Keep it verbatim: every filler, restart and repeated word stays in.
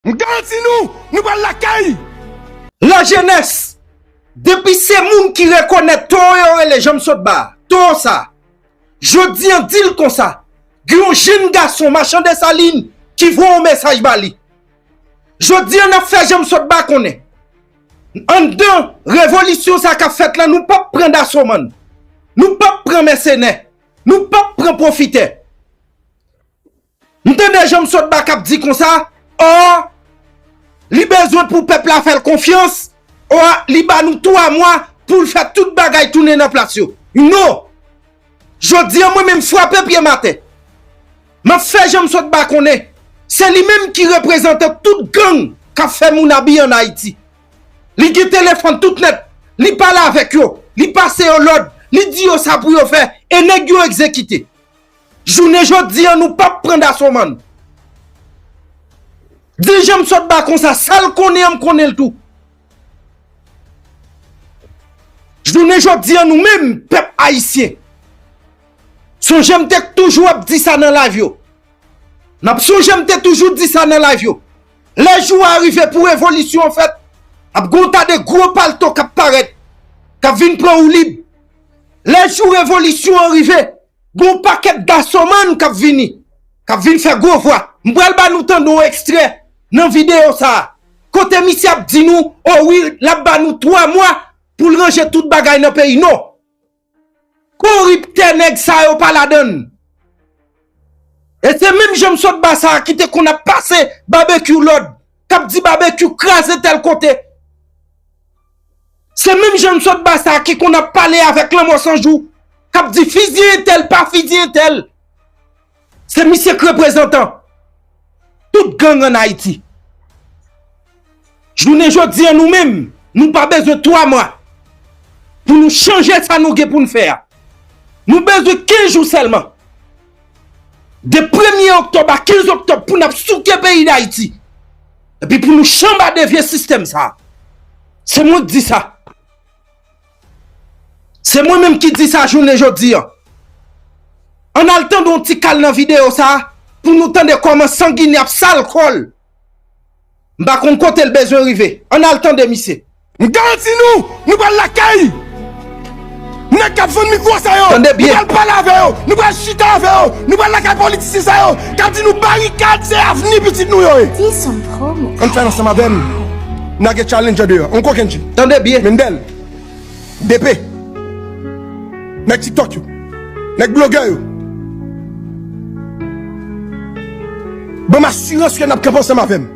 M garanti nou, nou pral lakay. Lajenès, depi se moun ki rekonèt towo yo rele Janm Sotba, towo sa, jodi an di l konsa, gen yon jenn gason machan Desalin ki voye yon mesaj ba li. Jodi an n ap fè Janm Sotba konnen, anndan revolisyon sa k ap fèt la, nou p ap pran dasomann, nou p ap pran mèsenè, nou p ap pran pwofitè. M tande Janm Sotba k ap di konsa, ò, li bezwen pou pèp la fè l konfyans, ò, li ba nou twa mwa pou l fè tout bagay tounen nan plas yo. Non! Jodi an, mwen menm, frape pye m atè. M ap fè Janm Sotba konnen, se li menm ki reprezantan tout gang k ap fè moun abiye ann Ayiti. Li gen telefòn tout nèt, li pale avèk yo, li pase yo lòd, li di yo sa pou yo fè, e nèg yo egzekite. Jounen jodi an, nou p ap pran dasomann. Di Janm Sotba konsa, sa l konnen an, m konnen l tou. Jounen jodi an, nou menm, pèp ayisyen, sonje m te toujou ap di sa nan live yo. N ap sonje m te toujou di sa nan live yo. Lè jou a rive pou revolisyon an fèt, ap gen yon ta de gwo palto k ap parèt, k ap vin pran woulib. Lè jou revolisyon an rive, gen yon pakèt dasomann k ap vini, k ap vin fè gwo vwa. M pral ba nou tande yon ekstrè nan videyo sa a, kote misye ap di nou, o wi, l ap ba nou twa mwa pou l ranje tout bagay nan peyi. Non! Koriptè nèg sa yo pa ladan l. E se menm Janm Sotba sa a ki te konn ap pase Babekyou lòd, k ap di Babekyou kraze tèl kote. Se menm Janm Sotba sa a ki konn ap pale avèk Lanmò San Jou, k ap di fizye entèl, pa fizye entèl. Se misye k reprezantan tout gang ann Ayiti. Jounen jodi an, nou menm, nou pa bezwen twa mwa pou nou chanje sa nou gen pou n fè a. Nou bezwen kenz jou sèlman. De premye oktòb a kenz oktòb pou n ap souke peyi Dayiti. Epi pou nou chanba de vye sistèm sa a. Se mwen k di sa. Se mwen menm ki di sa jounen jodi an. Ann al tande yon ti kal nan videyo sa a pou nou tande kòman Sanginè ap sal kò l. M pa konn kote l bezwen rive. Ann al tande misye. M garanti nou, nou pral lakay. Nèg k ap vann mikwo sa yo, tande byen, nou pral pale avè yo, nou pral chita avè yo, nou pral lakay politisyen sa yo k ap di nou barikad se avni pitit nou yo ye. Ann fè l ansanm avè m. N a gen Challenger deyò. On kokenn G. Tande byen. Mendel. D P. Nèg TikTok yo. Nèg blogè yo. Ban m asirans ke n ap kanpe ansanm avè m.